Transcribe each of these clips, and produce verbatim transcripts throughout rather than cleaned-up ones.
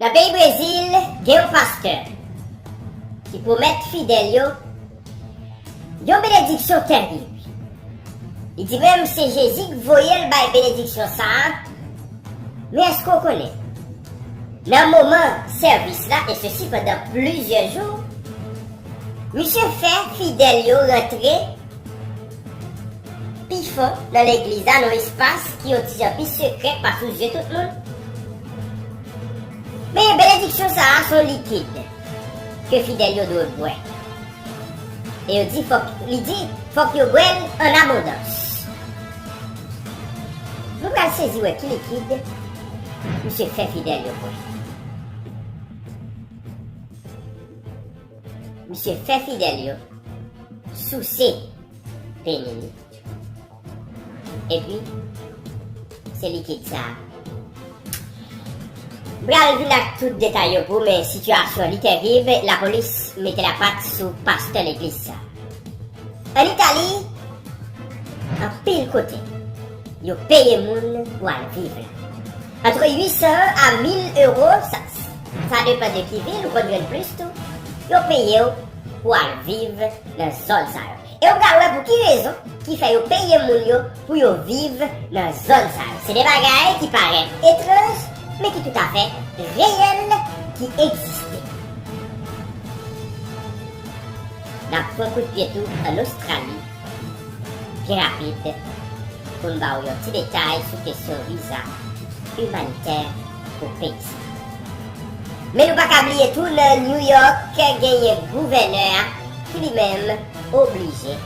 Nan peyi Brezil, gen yon pastè ki pwomèt fidèl yo yon benediksyon tèrib. Li di menm se Jezi k voye l bay benediksyon sa a. Men èske w konnen, nan moman sèvis la, e sesi pandan plizyè jou, misye fè fidèl yo rantre pi fon nan legliz la, nan yon espas ki yon ti jan pi sekrè, pa sou zye tout moun. Men benediksyon sa a se yon likid ke fidèl yo dwe bwè. E yo di fòk, li di fòk yo bwè l an abondans. Nou pral sezi wè ki likid misye fè fidèl yo bwè. Misye fè fidèl yo souse peni li. Epi, se likid sa a. M pral vin ak tout detay yo pou w, men sitiyasyon li tèrib, lapolis mete lapat sou pastè legliz sa. Ann Itali, anpil kote, yo peye moun pou al viv la. Antre uit san a mil ewo, sa, sa depann de ki vil, ou konn jwenn plis tou, yo peye w pou al viv nan zòn sa yo. E w pral wè pou ki rezon ki fè yo peye moun yo pou yo viv nan zòn sa yo. Se de bagay ki parèt etranj, men ki toutafè reyèl, ki egziste. N ap pran kout pye tou ann Ostrali, byen rapid, pou n ba w yon ti detay sou kesyon viza imanitè pou peyi sa. Men nou pa ka bliye tou, nan New York, genyen gouvènè a ki li menm oblije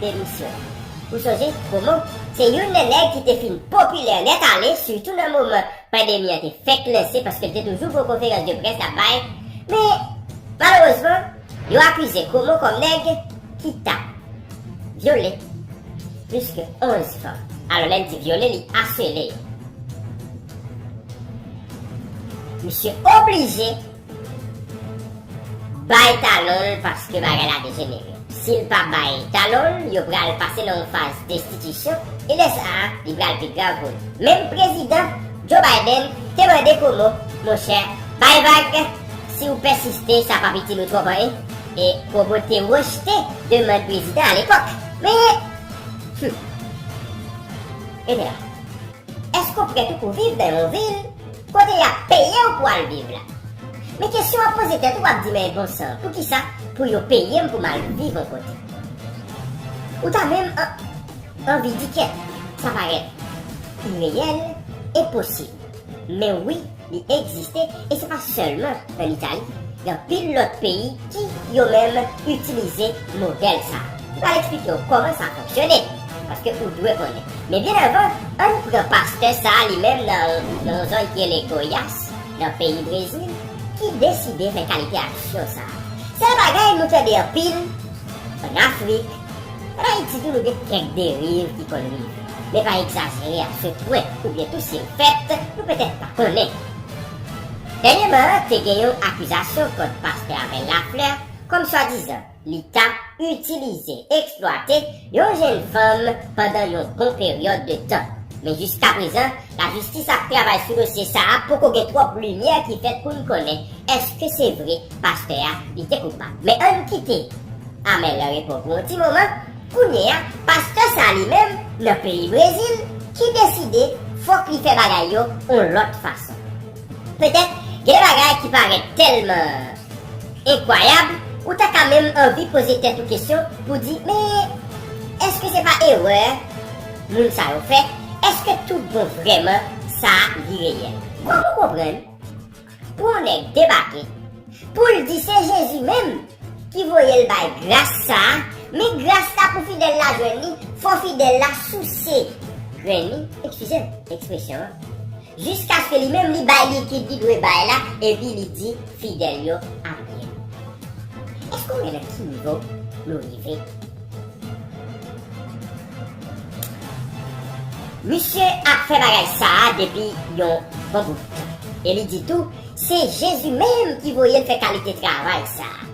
demisyone. Ou sonje, Cuomo se youn nan nèg ki te fin popilè nèt ale, sitou nan moman pandemi an te fèk lanse, paske l te toujou gen yon konferans de près l ap bay. Men, malerezman, yo akize Cuomo kòm nèg ki ta vyole plis ke onz fanm. Alò, lè n di vyole, li asele yo. Misye oblije bay talon l paske bagay la dejenere. Si l pa bay talon l, yo pral pase nan yon faz destitisyon, e lè sa a, li pral pi grav pou li. Menm prezidan Joe Biden te mande Cuomo, monchè, bay vag, si w pèsiste, sa p ap itil ou twòp anyen. E Cuomo te rejte demann prezidan alepòk. Men, hmm, e de la. Èske w prèt ou pou viv nan yon vil kote y ap peye w pou al viv la? Men kesyon w ap poze tèt ou, w ap di, men bon san, poukisa pou yo peye m pou m al viv yon kote? Ou ta menm an-, anvi di kèt, sa parèt ireyèl e posib. Men wi, li egziste, e se pa sèlman ann Itali. Gen anpil lòt peyi ki, yo menm, itilize modèl sa a. M pral eksplike w kòman sa fonksyone, paske ou dwe konnen. Men byen avan, ann pran pastè sa a li menm nan, nan yon zòn ki rele Goiás, nan peyi Brezil, ki deside fè kalite aksyon sa a. Sèl bagay nou tande anpil, ann Afrik, ann Ayiti tou nou gen kèk deriv ki konn rive. Men pa egzajere a se pwen, oubyen tou si l fèt, nou petèt pa konnen. Dènyèman an, te gen yon akizasyon kont pastè Armel Lafleur, kòm swadizan li ta itilize, eksplwate yon jenn fanm pandan yon bon peryòd de tan. Men jiskaprezan, lajistis ap travay sou dosye sa a, poko gen twòp limyè ki fèt pou n konnen èske se vre pastè a li te koupab. Men ann kite Armel repo pou yon ti moman. Kounye a, pastè sa a li menm, nan peyi Brezil, ki deside fòk li fè bagay yo yon lòt fason. Petèt, gen de bagay ki parèt tèlman enkwayab, ou ta ka menm anvi poze tèt ou kesyon pou di, men, èske se pa erè moun sa yo fè? Èske tout bon vrèman sa a li reyèl? Kòman w konprann pou yon nèg debake, pou l di se Jezi menm ki voye l bay gras sa a, men gras la pou fidèl la jwenn li, fò fidèl la souse grenn li, eskize m ekspresyon an, jiskaske li menm li bay likid li dwe bay la, epi li di fidèl yo amen. Èske w wè nan ki nivo nou rive? Misye ap fè bagay sa a depi yon bon bout tan. E li di tou, se Jezi menm ki voye l fè kalite travay sa a.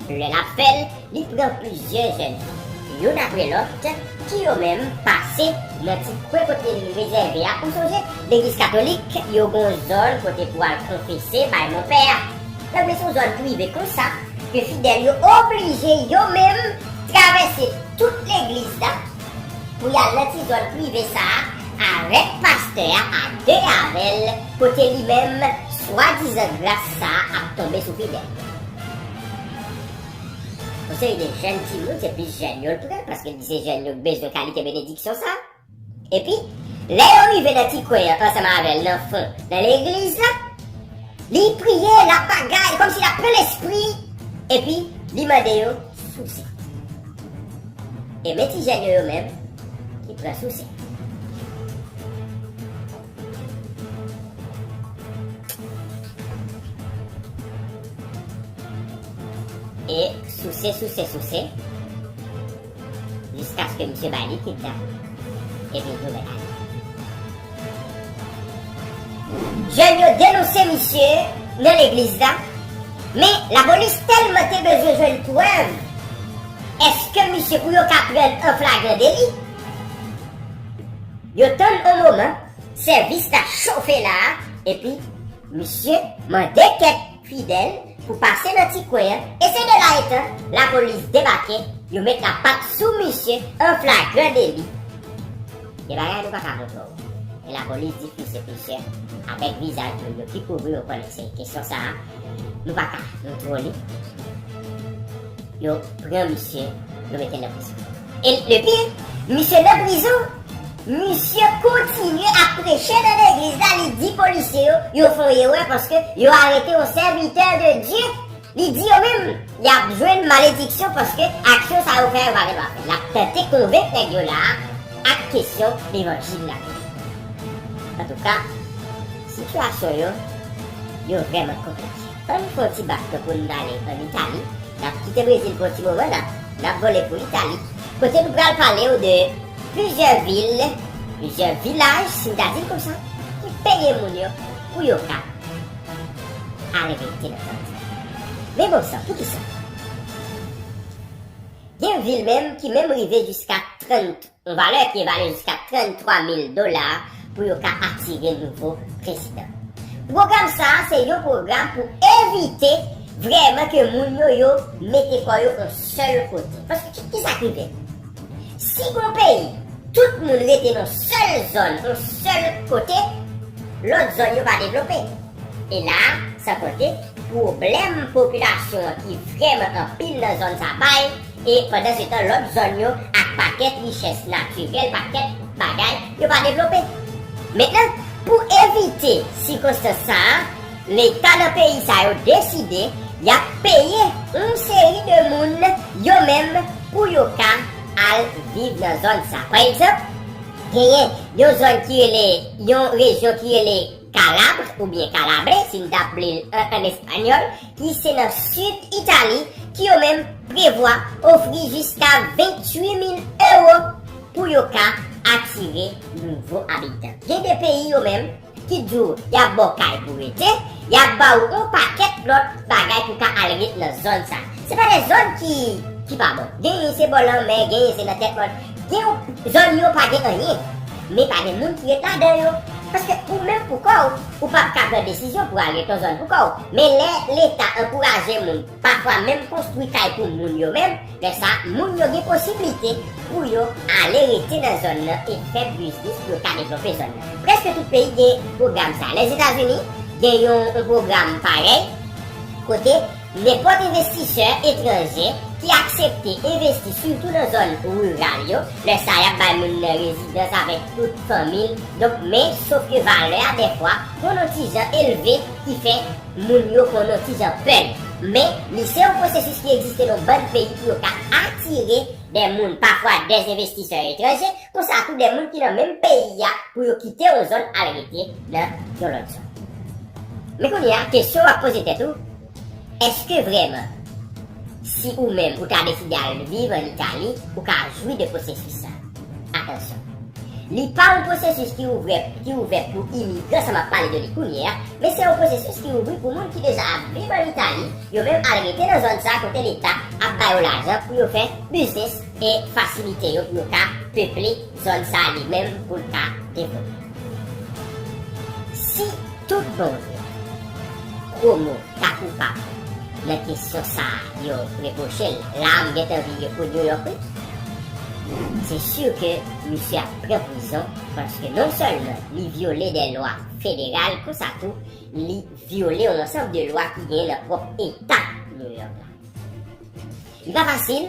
Lè l ap fè l, li pran plizyè jèn fanm. youn apre lòt, ki yo menm pase nan ti kwen kote li rezève a. Ou sonje, legliz katolik, yo gon zòn kote pou al konfese bay monpè a. Donk, men se yon zòn prive konsa, ke fidèl yo oblije yo menm travèse tout legliz la pou y al nan ti zòn prive sa a avèk pastè a, a de avè l, kote li menm, swadizan gras sa a ap tonbe sou fidèl yo. Yon seri de jèn timoun, se plis jèn yo l pran, paske se jèn yo k bezwen kalite benediksyon sa. Epi, lè yo rive nan ti kwen an ansanm avè l nan fon, nan legliz la, li priye, l ap bagay, kòmsi l ap pran lespri, epi li mande yo souse. E men ti jèn yo, yo menm, ki pran souse. E souse, souse, souse, jiskaske misye bay li kit la. Epi l tou mèt ale. Jèn yo denonse misye nan legliz la, men lapolis tèlman te bezwen jwenn prèv, èske misye pou yo ka pran l an flagran deli? Yo tann yon moman, sèvis la chofe la a, epi misye mande kèk fidèl pou pase nan ti kwen an, e se de la etan lapolis debake, yo met lapat sou misye an flagran deli. Gen bagay nou pa ka montre w. E lapolis difize plizyè avèk vizaj moun yo ki kouvri yo konnen se kesyon sa a. Nou pa ka montre w li. Yo pran misye, yo mete l nan prizon. E le pire, misye nan prizon, misye kontinye ap preche nan legliz la, li di polisye yo, yo fè yon erè paske yo arete yon sèvitè de Dye. Li di yo menm, y ap jwenn malediksyon paske aksyon sa yo fè, yo pa gen dwa fè. L ap tante konvenk nèg yo la a ak kesyon levanjil la. Antouka, sitiyasyon yo, yo vrèman konplike. Ann fè yon ti bak tankou n ale ann Itali, n ap kite Brezil pou yon ti moman, n ap, n ap vole pou Itali, kote nou pral pale w de plizyè vil, plizyè vilaj, si n ta di l konsa, ki peye moun yo pou yo ka al rete nan zòn sa. Men bon san, poukisa? Gen vil menm ki menm rive jiska trant, yon valè ki evalye jiska tranntwa mil dola pou yo ka atire nouvo prezidan. Pwogram sa a se yon pwogram pou evite vrèman ke moun yo, yo mete kò yo yon sèl kote. Paske ki, ki sa k rive? Si gon peyi, tout moun rete nan sèl zòn, yon sèl kote, lòt zòn yo pa devlope. E la a, san konte pwoblèm popilasyon an ki vrèman anpil nan zòn sa bay, e pandan se tan lòt zòn yo ak pakèt richès natirèl, pakèt bagay, yo pa devlope. Mentnan, pou evite sikonstans sa a, Leta nan peyi sa yo deside y ap peye yon seri de moun yo menm pou yo ka al viv nan zòn sa. Pa egzanp, genyen yon zòn ki rele, yon rejyon ki rele Kalabre oubyen Kalabre, si n t ap li l an, an espanyòl, ki se nan sid Itali, ki yo menm prevwa ofri jiska venntuit mil ewo pou yo ka atire nouvo abitan. Gen de peyi yo menm ki di w y ap ba w kay pou rete, y ap ba w yon pakèt lòt bagay pou w ka al ret nan zòn sa. Se pa de zòn ki, ki pa bon. Genyen se bò lanmè, genyen se nan tèt mòn. Gen yon zòn yo pa gen anyen, men pa gen moun ki ret ladan yo. Paske ou menm pou kò w, ou p ap ka pran desizyon pou al ret yon zòn pou kò w. Men lè Leta ankouraje moun, pafwa menm konstwi kay pou moun yo menm, lè sa, moun yo gen posiblite pou yo ale rete nan zòn nan e fè biznis pou yo ka devlope zòn nan. Prèske tout peyi gen pwogram sa. Lèzetazini gen yon, yon pwogram parèy, kote nenpòt envestisè etranje ki aksepte envesti sitou nan zòn riral yo, lè sa y ap bay moun nan rezidans avèk tout fanmi l. Donk, men, sof ke valè a, dèfwa, konn yon ti jan elve, ki fè moun yo konn yon ti jan pè l. Men, li se yon pwosesis ki egziste nan bann peyi pou yo ka atire de moun, pafwa de envestisè etranje, konsa tou de moun ki nan menm peyi a pou yo kite yon zòn al rete nan yon lòt zòn. Men kounye a, kesyon w ap poze tèt ou, èske vrèman, si ou menm ou ta deside al viv ann Itali, ou ka jwi de pwosesis sa? Atansyon! Li pa yon pwosesis ki ouvè, ki ouvè pou imigran sa m ap pale de li kounye a, men se yon pwosesis ki ouvri pou moun ki deja ap viv ann Itali, yo menm al rete nan zòn sa kote Leta ap ba yo lajan pou yo fè biznis e fasilite yo pou yo ka peple zòn sa li menm pou l ka devlope. Si tout bon vre, Cuomo ta koupab nan kesyon sa a yo repwoche l, la a m gentan vire pou New York wi. Se si ke misye ap pran prizon paske non sèlman li vyole de lwa federal, konsa tou li vyole yon ansanm de lwa ki genyen nan pwòp eta New York la. Li pa fasil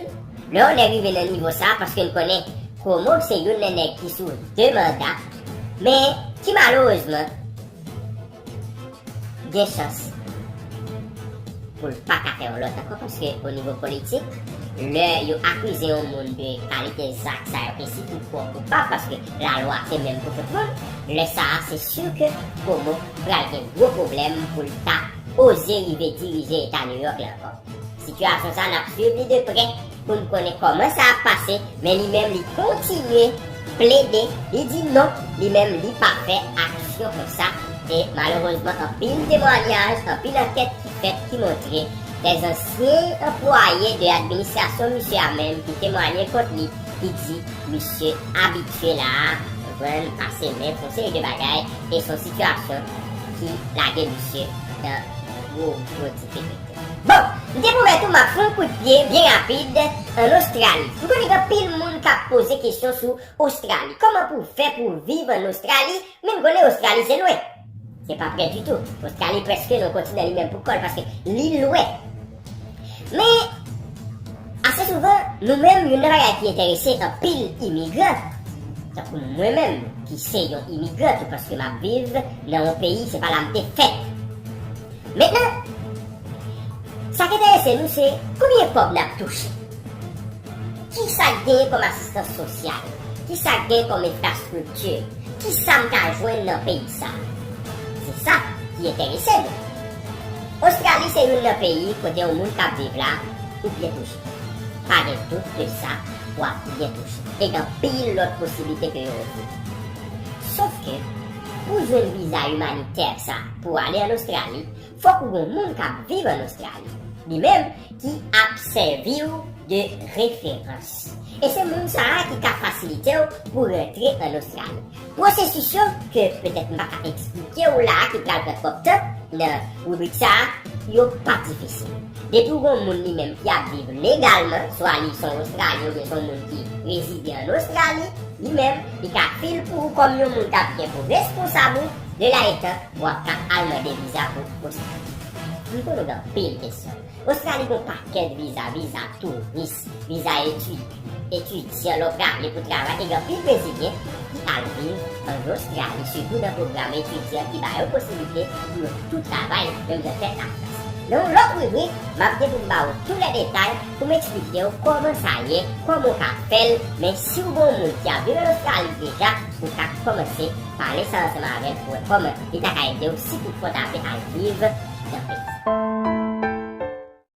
lè yon nèg rive nan nivo sa a paske n konnen Cuomo se youn nan nèg ki sou de manda, men ki malerezman gen chans pou l pa ka fè yon lòt ankò paske o nivo politik, lè yo akize yon moun de kalite zak sa yo ke si toutefois w koupab paske lalwa se menm pou tout moun, lè sa a se si ke Cuomo pral gen gwo pwoblèm pou l ta oze rive dirije eta New York la ankò. Sitiyasyon sa n ap swiv li de prè pou n konnen kòman sa ap pase, men li menm li kontinye plede, li di non, li menm li pa fè aksyon konsa. E malerezman anpil temwanyaj, anpil ankèt ki fèt ki montre dèzansyen anplwaye de administrasyon misye a menm ki temwanye kont li, ki di misye abitye la a, konprann, pase men pou seri de bagay, e se yon sitiyasyon ki lage misye nan gwo gwo difikilte. Bon, m te pwomèt ou m ap fè yon kout pye byen rapid ann Ostrali. M konnen gen anpil moun k ap poze kesyon sou Ostrali. Kòman pou w fè pou w viv ann Ostrali? Men m konnen Ostrali se lwen. Se pa prè ditou. Ostrali prèske nan kontinan li menm pou kò l paske li lwen. Men, ase souvan, nou menm, youn nan bagay ki enterese anpil imigran, tankou mwen menm, ki se yon imigran tou, paske m ap viv nan yon peyi, se pa la m te fèt. Mentnan, sa k enterese nou, se konbyen kòb n ap touche. Kisa k genyen kòm asistans sosyal? Kisa k genyen kòm enfrastrikti? Kisa m ka jwenn nan peyi sa a? Se sa ki enterese nou. Ostrali se youn nan peyi kote yon moun k ap viv la, ou byen touche. Pa gen dout de sa, w ap byen touche. E gen anpil lòt posiblite ke yo ofri. Sof ke, pou jwenn viza imanitè sa, pou ale ann Ostrali, fòk ou gen moun k ap viv ann Ostrali, li menm ki ap sèvi w de referans. E se moun sa a ki ka fasilite w pou rantre ann Ostrali. Pwosesis yo, ke petèt m pa ka eksplike w la a, ki pral pran twòp tan nan ribrik sa a, yo pa difisil. Depi w gen yon moun li menm ki ap viv legalman, swa li se yon Ostralyen oubyen se yon moun ki rezide ann Ostrali, li menm, li ka fil pou ou kòm yon moun k ap gen pou responsab ou, de la etan w ap ka al mande viza pou Ostrali. M konnen gen anpil kesyon. Ostrali gen yon pakèt viza, viza touris, viza etid, etidyan, lè w prale pou travay, e gen anpil Brezilyen ki al viv ann Ostrali, sitou nan pwogram etidyan ki ba yo posiblite pou yo tou travay, menm jan fè Lafrans. Nan yon lòt ribrik, m ap gen pou m ba w tout lè detay pou m eksplike w kòman sa ye, kòman w ka fè l, men si w gen yon moun ki ap viv ann Ostrali deja, ou ka kòmanse pale sa ansanm avè l pou wè kòman li ta ka ede w si toutfwa w ta vle al viv nan peyi.